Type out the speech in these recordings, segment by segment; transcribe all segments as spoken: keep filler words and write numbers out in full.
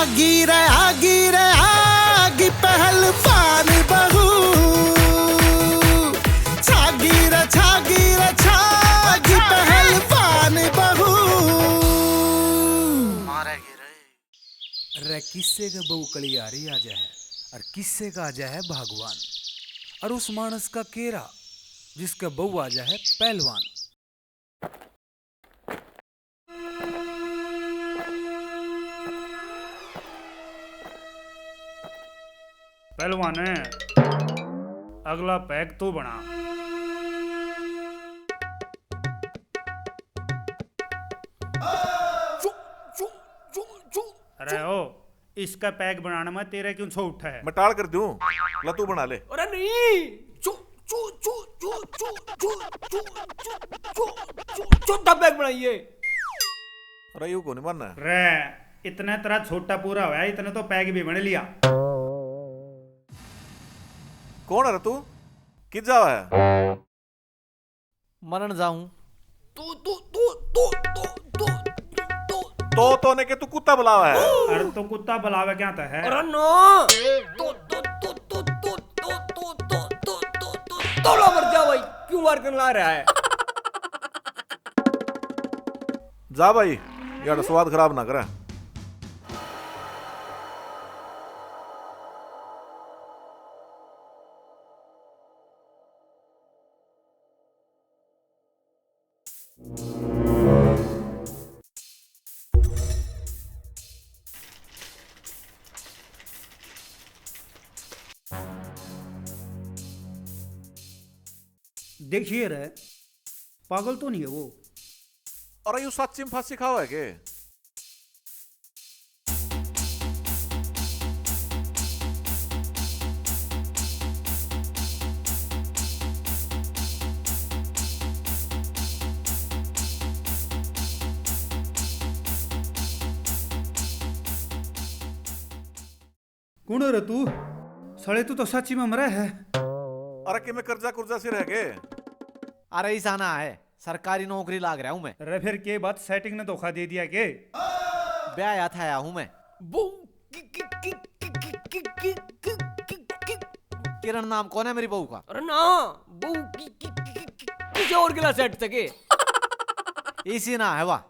आगी रे, आगी रे, आगी पहलवान बहू। छागी रे, छागी रे, छागी पहलवान बहू। रे किस्से के बहू कलियारी आ जाए है और किस्से का आ जाए है भगवान, और उस मानस का केरा जिसके बहू आ जाए है पहलवान। पहलवान, अगला पैग तू बना। अरे ओ, इसका पैग बनाने में तेरे क्यों छो उठा है? मैं टाल कर दूं, ला तू बना ले। अरे नहीं, छो, छो, छो, छोटा पैग बनाइए। अरे यू को नहीं मानना है। रे, इतने तेरा छोटा पूरा होया, इतने तो पैग भी बन लिया। कौन है रे तू? कित जावा है? मरण जाऊं। तू, तू, तू, तू, तू, तू, तू, तू। तो, तो ने के तू कुत्ता बुलावा है? अरे तो कुत्ता बुलावे क्या तो है? अरे ना। तू, तू, तू, तू, तू, तू, तू, तू, तू, तू, तू, तोला मर जा भाई, क्यों वार करने ला रहा है? जा भाई, यार स्वाद खराब ना करे। देखिए रे, पागल तो नहीं है वो। अरे यू सच्ची में फांसी खावा है के? कौन है रे तू? साले तू तो सच्ची में मरा है। अरे के मैं कर्जा कुर्जा से रह गए? अरे ईसा ना है, सरकारी नौकरी लाग रहा हूँ मैं। अरे फिर के बात, सेटिंग ने धोखा दे दिया के? ब्याह था आया हूँ मैं। बहू कि, कि, कि, किरण नाम कौन है मेरी बहू का? अरे ना, बहू कि, कि, कि, कि, कि, किसी और के ला सेट सके। इसी ना है वाह।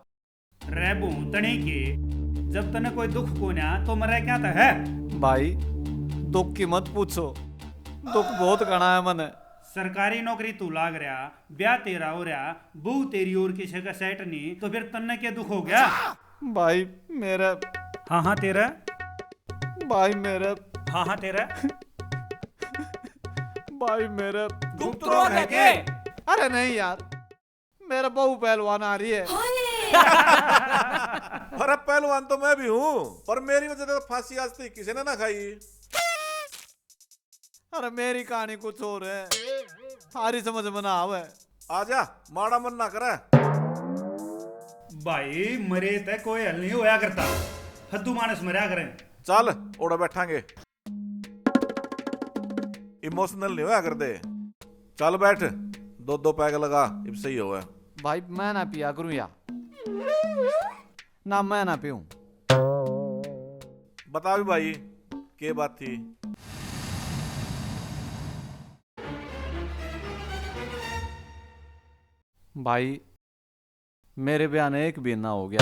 रे भूतनी के, जब तने कोई दुख कोन्या तो मरे क्या तो है? भाई, दुख की मत पूछो, दुख बहुत घना है मने। सरकारी नौकरी तू लाग रहा, ब्याह तेरा हो रहा, बहू तेरी और किसी का सेट नहीं, तो फिर तन्ने क्या दुख हो गया? भाई मेरा। हाँ हाँ तेरा। भाई मेरा। हाँ हाँ तेरा। भाई मेरा। गुप्त रोग है के? अरे नहीं यार, मेरा बहू पहलवान आ रही है। अरे पहलवान तो मैं भी हूँ, पर मेरी वजह से फांसी आज तक किसी ने ना खाई। अरे मेरी कहानी कुछ और है, थारी समझ में ना आवे। आजा, माड़ा मन ना करे। भाई, मरे ते कोई हल नहीं होया करता, हद्दू मानस मरया करें। चल, ओड़ा बैठांगे। इमोशनल नहीं होया कर दे। चल बैठ, दो दो पैग लगा, इब सही होवे। भाई मैं ना पिया करूं या ना, मैं ना पीऊं। बता भी भाई, के बात थी? भाई, मेरे ब्याह ने एक महीना हो गया।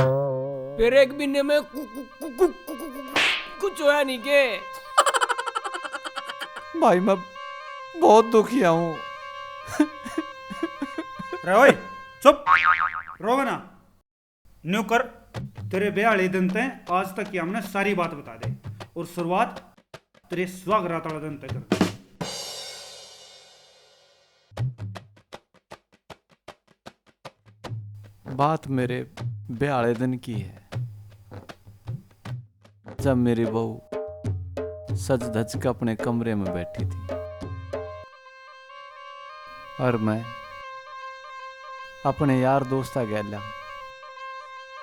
फिर एक महीने में कु-, कु-, कु-, कु-, कु-, कु-, कुछ होया नहीं के? भाई, मैं बहुत दुखी हूँ। रे ओए, चुप, रोवे ना। न्यू कर, तेरे ब्याह वाले दिन ते आज तक की हमने सारी बात बता दे, और शुरुआत तेरे सुहागरात वाले दिन ते कर दे। बात मेरे ब्याह वाले दिन की है, जब मेरी बहू सज धज के अपने कमरे में बैठी थी और मैं अपने यार दोस्ता गैला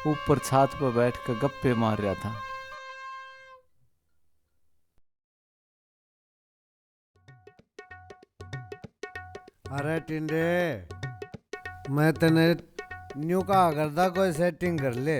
ऊपर छात पर बैठ के गप्पे मार रहा था। अरे टिंडे, मैं तने न्यू कहा करदा कोई सेटिंग कर ले।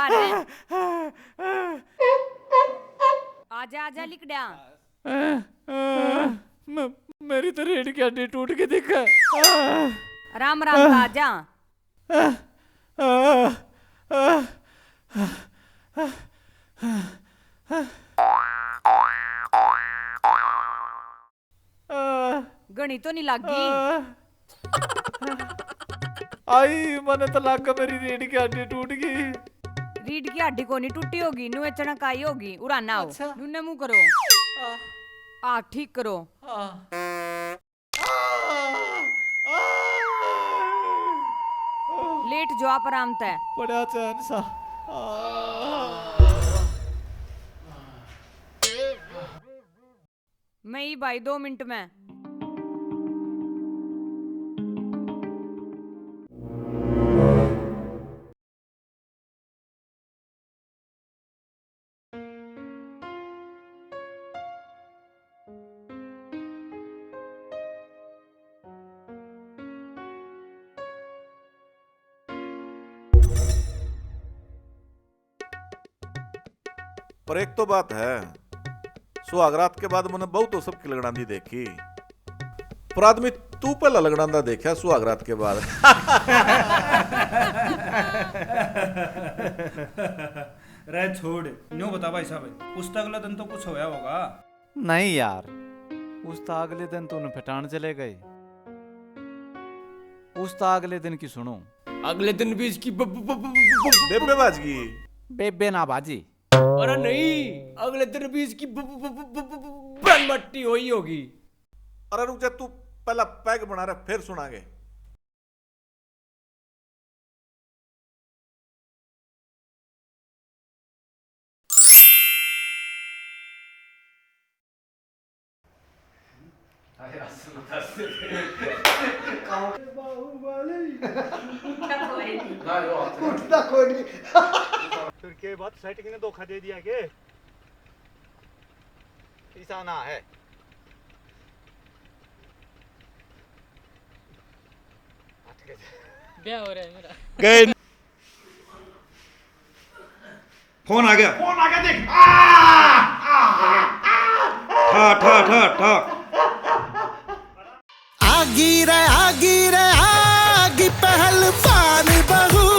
बाहर है। आजा, आजा, लिकड़या। मैं मेरी तो रीढ़ की हड्डी टूट के दिखा। आह, राम राम का आजा। आह, आह, आह, आह। घणी तो नहीं लागी। आई, मने तो लागा मेरी रीढ़ की हड्डी टूट गई। रीढ़ की हड्डी कोनी टूटी होगी, नुए चणक आई होगी। उराना हो। अच्छा। नुन्ने मुंह करो। आ। आ, ठीक करो। आ। आ। आ। लेट जो आप आराम तै। बड़ा चैन सा। आ। मैं ही भाई, दो मिनट में। पर एक तो बात है, सुहागरात के बाद मैंने बहू तो सबकी लगड़ांदी देखी, पर आदमी तू पहला लगड़ांदा देखा सुहागरात के बाद। रे छोड़, न्यू बता भाई साहब, उस तो अगले दिन तो कुछ होया होगा। नहीं यार, उस तो अगले दिन तो उन्हें फटाण चले गए। उस तो अगले दिन की सुनो। अगले दिन भी इसकी ब-, ब-, ब-, ब-, ब-, ब-, बेबे भाज गई। बेबे ना भाजी। अरे नहीं, अगले दिन भी इसकी ब-, ब-, ब-, ब-, ब-, ब-, बन मट्टी हुई होगी। अरे रुक जा, तू पहला पैग बना रहा, फिर सुनांगे। बाहुबली। उठता कोई नहीं। उठता कोई नहीं। फिर के बात, सेठ ने धोखा दे दिया के? ऐसा ना है। ब्याह हो रहा है मेरा। गए। फोन आ गया। फोन आ गया, देख। आ, आ, आ, आ, आ। ठा, ठा, ठा, ठा। आगी रे, आगी रे, आगी पहलवान बहू।